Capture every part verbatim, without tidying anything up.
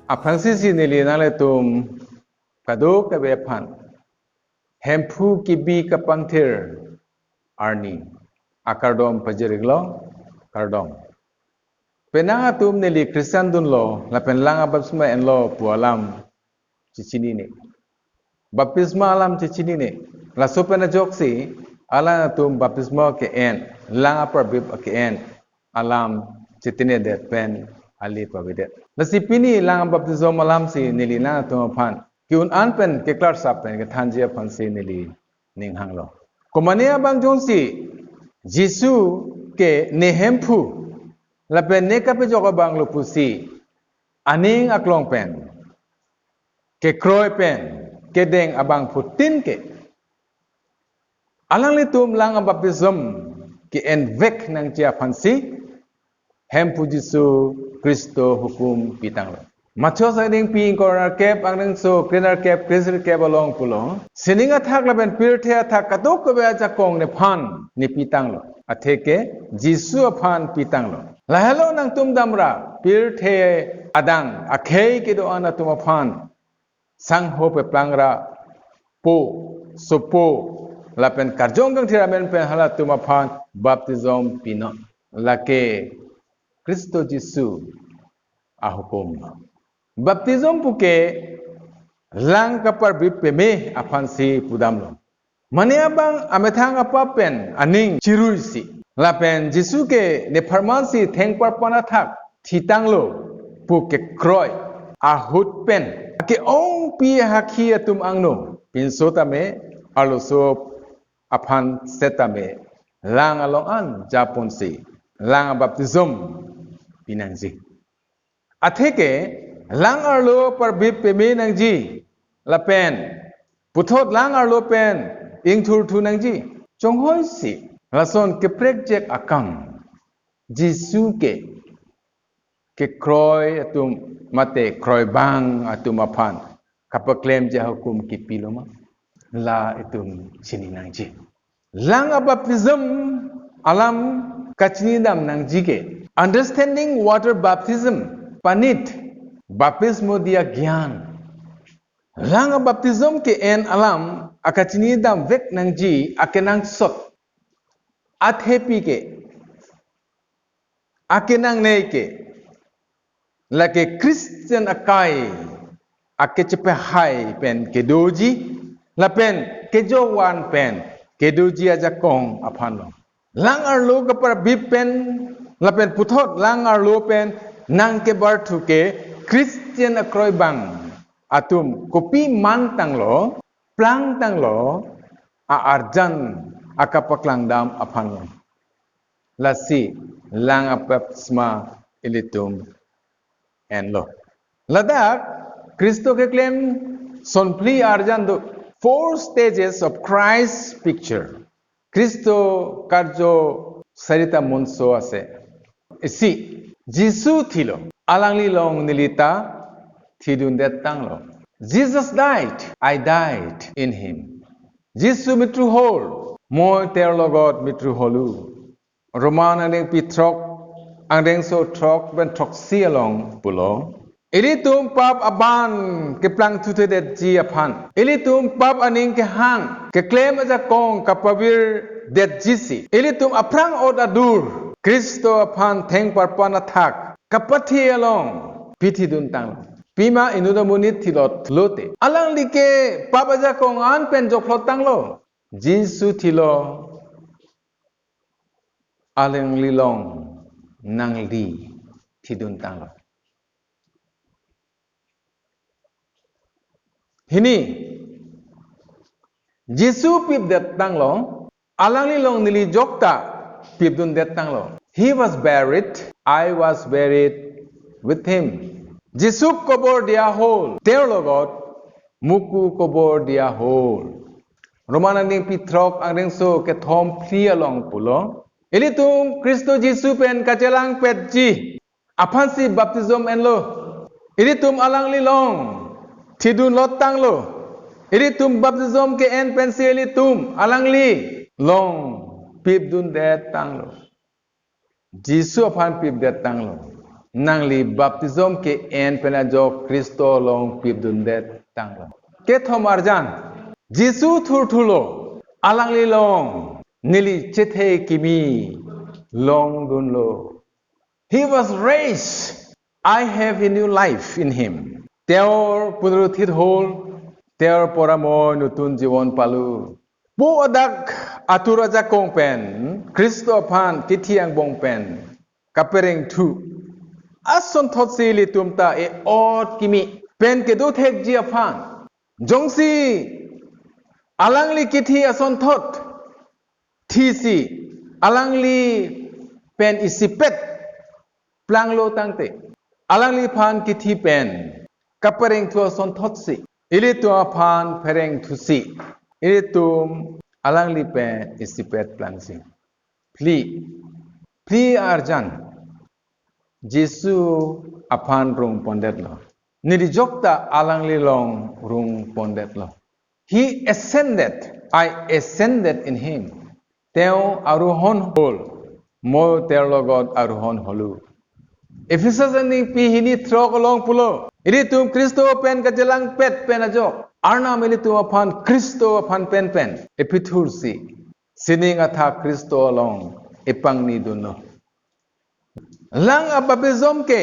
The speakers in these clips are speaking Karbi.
Aphrangsi si neli nanglitum kadokave aphan Hemphu kebi kapangthir arni akardom pajir-iklo, kardom. Penang atum neli Christian dunlo lapen lang abaptisma enlo pu alam chechinine. Baptisma alam chechinine. Laso pen ajoksi alangtum baptisma ke-en, lang aparbip ke-en alam chetinedet pen ale pavedet. Lasi pini lang baptism alam si neli nangtum aphan ke-un an pen keklarsap pen kethanji aphansi neli ning hanglo. Komane abang jongsi Jisu ke ne Hemphu lapen ne kapejok abanglo pusi aning aklong pen, kekroi pen, kedeng abangphutin ke alanglitum lang abaptism ke-envek nangji aphansi Hemphu Jisu Khristo hukum pitanglo. Mathaios angdengpi ingkoi ra kep, angdengso kre-nerkep, kresirkep along pulo, sining athak lapen pirthe athak kadokave ajakong nephan nepitanglo. Atheke Jisu aphan pitanglo. Lahelo nangtum damra pirthe adang akhei kedo-an atum aphan sangho peplang ra po, sopo lapen karjong kangthir amen pen halatum aphan baptism pinon. Lake Khristo Jisu ahukum. Baptism puke lang kaparbip peme aphansi pudamlo. Mane abang amethang apap pen aning chiruisi, lapen Jisu ke nepharmansi thengparpan athak thitanglo pu kekroi ahut pen ake-ongpi ahakhi atum angno, pinso tame arloso aphan setame lang along an japonsi lang baptism pinangji. Atheke lang arlo parbip peme nangji lapen puthot lang arlo pen ingthurthu nangji. Chonghoisi lason keprekjek akam Jisu ke kekroi atum mate kroibang atum aphan kapaklemji ahukum kipiloma, la itum chini nangji. Lang abaptism alam kachinidam nangji ke, understanding water baptism, panit, baptismo dia gyan. Lang abaptism ke-en alam akachinidamvek nangji akenangsot. Athepi ke akenangne ke lake Christian akai akechepehai pen kedoji lapen kejovan pen kedoji ajakong aphanlo. Lang arlo kaparbip pen lapen puthot lang arlo pen nangkebarthu ke Christian akroibang atum kopi mantanglo, plangtanglo, a-arjan akapaklangdam aphanlo. Lasi lang abaptisma ilitum enlo. Ladak Khristo keklem sonphli arjan do, four stages of Christ picture. Khristo karjo sarita monso ase. Isi, Jisu thilo, alanglilong nelita thidundettanglo. Jesus died, I died in him. Jisu mitru hol, moi ter logot mitru holu. Roman angdengpi throk, angdengso throk pen throksi along pulo, ilitum pap aban keplangthudetji aphan, ilitum pap aning kehang keklem ajakong kapavirdetjisi ilitum aphrang ot adur Khristo aphan thengparpan athak kapathe along pithiduntanglo. Pima inut amonit thilot lote, alangli ke pap ajakong an pen jokphlot tanglo. Jisu thilo, alanglilong nangli thiduntanglo. Hini, Jisu pipdettanglo, alanglilong neli jokta pipdundettanglo. He was buried, I was buried with him. Jisu kobor dia hol, ter logot moku kobor dia hol. Roman angdengpi throk angdengso kethom phli along pulo, ilitum Khristo Jisu pen kachelangpetji aphansi baptism enlo. Ilitum alanglilong thidunlottanglo. Ilitum baptism ke-en pensi ilitum alanglilong pipdundettanglo. Jisu aphan pipdettanglo. nangli baptism ke-en pen ajok Khristo along pipdundet tanglo. Kethom arjan, Jisu thurthulo, alangli along neli chethe kimi longdunlo. He was raised. I have a new life in him. তেওঁৰ পুনৰুত্থিত হ'ল, তেওঁৰ পৰা মই নতুন জীৱন পালো। Po adak atur ajakong pen, Khristo aphan kithi angbong pen kaperengthu asonthotsi ilitum ta e-ot kimi pen kedo thekji aphan, jongsi alangli kithi asonthot thisi alangli pen isipet planglo tangte, alangliphan kithi pen kaperengthu asonthotsi ilitum aphan pherengthusi ilitum alangli pen isipet plangsi. Phli, phli arjan, Jisu aphan rungpondetlo. Neli jokta alangli along rungpondetlo. He ascended, I ascended in him. তেওঁ আৰোহণ হ'ল, মই তেওঁৰ লগত আৰোহণ হ'লো। Ephesus aningpi hini throk along pulo, ilitum Khristo pen kajelangpet pen ajok Arnam ilitum aphan Khristo aphan penpen epithursi sining athak Khristo along epangnidunlo. Lang abaptism ke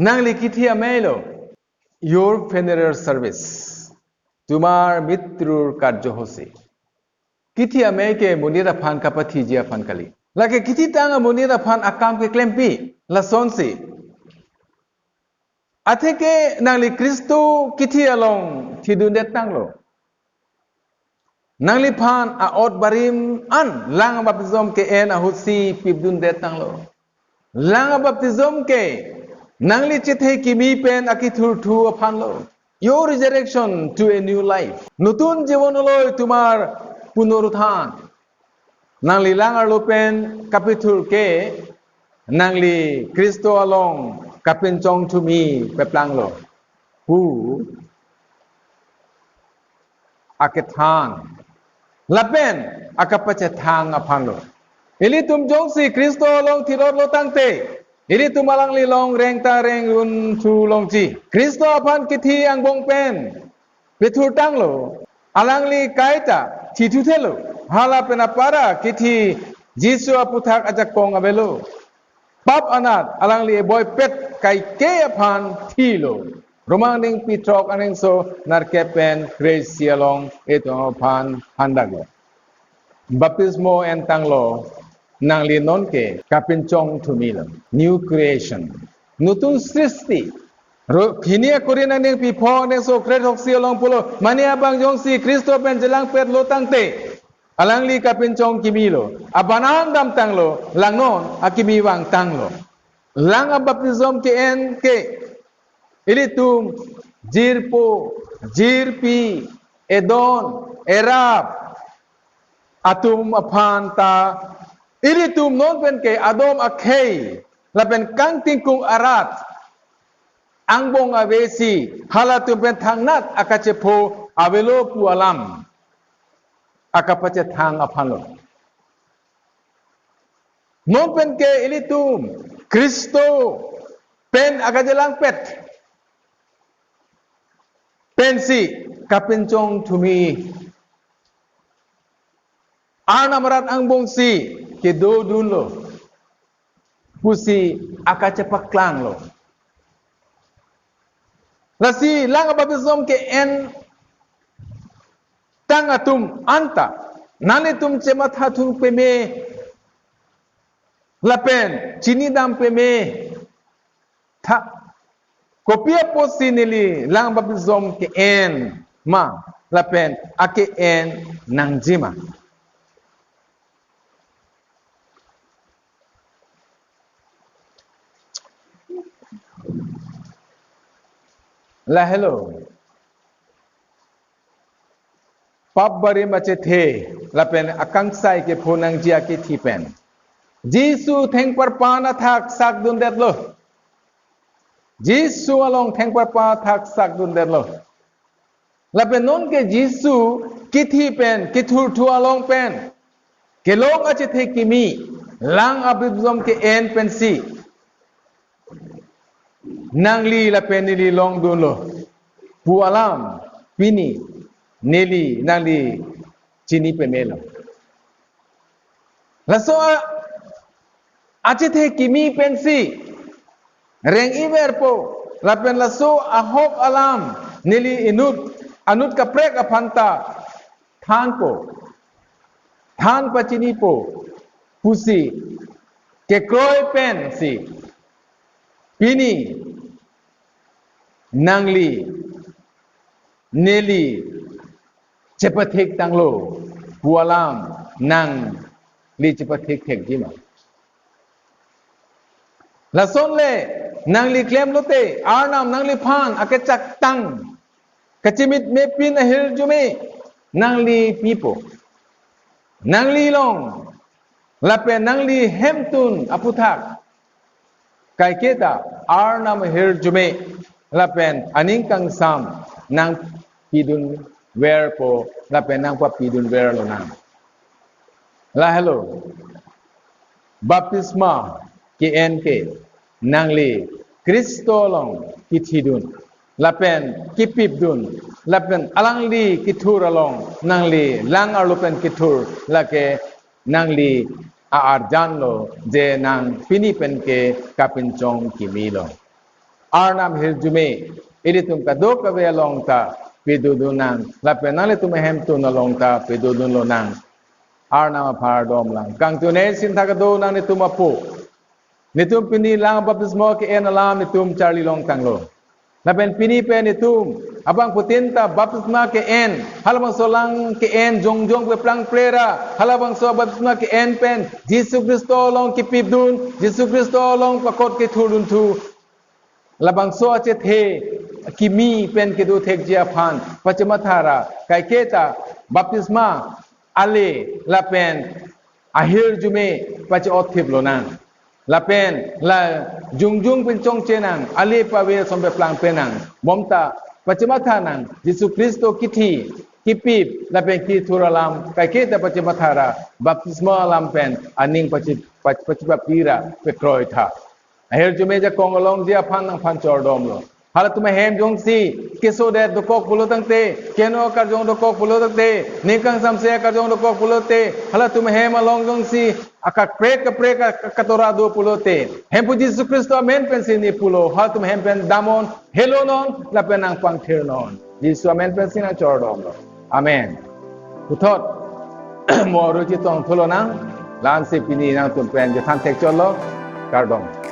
nangli kithi amei lo, your funeral service, তোমার মৃত্যুর কার্যসূচী. Kithi amei ke monit aphan kapathiji aphan kali. Lake kithitang amonit aphan akam keklempi lasonsi. Atheke nangli Khristo kithi along thidundet tanglo. Nangliphan a-ot barim an lang baptism ke-en ahutsi pipdundet tanglo. Lang baptism ke nangli chethe kimi pen akithurthu aphanlo. Your resurrection to a new life. নতুন জীৱনলৈ তোমাৰ পুনৰুত্থান. Nangli lang arlo pen kapithur ke nangli Khristo along kapinchongthumi peplanglo pu akethan lapen akapachethang aphanlo. Ilitum jongsi Khristo along thirotlo tangte, ilitum alangli along rengta rengrun thu longji. Khristo aphan kithi angbong pen pethur tanglo, alangli kaita thithuthelo, hala pen apara kithi Jisu aputhak ajakong avelo. Pap anat alangli eboipet kaike aphan thilo. Roma aningpi throk aningso nerkep pen kre-isi along itum aphan handaklo. Baptismo en tanglo, nangli nonke kapinchongthumilo. New creation. নতুন সৃষ্টি. Ro-, hini aKorinth aningpi pho aningso kre-throksi along pulo, mane abang jongsi Khristo pen jelangpetlo tangte, alangli kapinchong kimilo. Abanan damtanglo, langnon akimi vangtanglo. Lang abaptism ke-en ke ilitum jirpo, jirpi, edon, erap atum aphan ta ilitum non pen ke adom akhei lapen kangtingkung arat angbong avesi halatum pen thangnat akachepho avelo pu alam akapachethang aphanlo. Non pen ke ilitum Khristo pen akajelangpet pensi kapinchongthumi Arnam arat angbongsi kedodunlo pusi akachepaklanglo. Lasi lang abaptism ke-en tang atum anta nanglitum chemathathung peme lapen chinidam peme tha, kopi apotsi neli lang baptism ke-en ma lapen ake-en nangji ma? Lahelo. Pap barim achethe lapen akangsai kepho nangji akithi pen Jisu thengparpan athak sakdundetlo. Jisu along thengparpan athak sakdundetlo. Lapen non ke Jisu kithi pen kithurthu along pen kelong achethe kimi lang abaptism ke-en pensi nangli lapen neli longdunlo pu alam pini neli nangli chini pemelo. Laso a-, achethe kimi pensi reng-iverpo, lapen laso ahok alam neli inut, anut kaprek aphanta thanpo, than pachinipo pusi kekroi pensi pini nangli neli chepathik tanglo pu alam nangli chepathik thekji ma? Lasonle nangli klemlote Arnam nangliphan akechaktang kachimit mepin ahirjume nangli pipo. Nangli long lapen nangli hemtun aputhak kaiketa Arnam ahirjume lapen aning kangsam nangpidunverpo lapen nangpapidunver lonang. Lahelo baptisma ke-en ke nangli Khristo along kithidun lapen kipipdun lapen alangli kethur along nangli lang arlo pen kethur, lake nangli a-arjan lo, je nang pini penke kapinchong kimi lo. Arnam ahirjume ilitum kadokave along ta pidundun nang lapen nanglitum ahemtun along ta pidundun lonang. Arnam aphan kardom lang. Kangtune sinthak kedo nang netum apo. Netum pini lang baptisma ke-en alam netum charli longtanglo. Lapen pini pen netum abangphutin ta baptisma ke-en, halabangso lang ke-en jongjong peplang plera, halabangso baptisma ke-en pen Jisu Khristo along kipipdun, Jisu Khristo along pakot kethurdun thu. Labangso achethe kimi pen kedo thekji aphan pachemathara kaiketa baptisma ale lapen ahirjume pache-otthip lonang. Lapen la jongjong pinchongche nang, ale pave ason peplang pe nang. Bonta pachematha nang, Jisu Khristo kithi, kipip lapen kethur alam kaiketa pachemathara baptisma alam pen aning pache, pache, pachepapira pekroi tha. Ahirjume jakong alongji aphan nangphan chordomlo. Halatum ahem jongsi keso det dokok pulo tangte, keno akarjong dokok pulo tangte, ning kangsamse akarjong dokok pulote, halatum ahem along jongsi akaprek kaprek ka-, katora do pulote, Hemphu Jisu Khristo amen pensi ne pulo, halatum ahem pen damnon, helonon lapen nangpangthirnon. Jisu amen pensi nangchordomlo. Amen. Puthot mo aruchi tongthu lonang, la-ansi pini nangtum pen chethan thekchotlo. Kardom.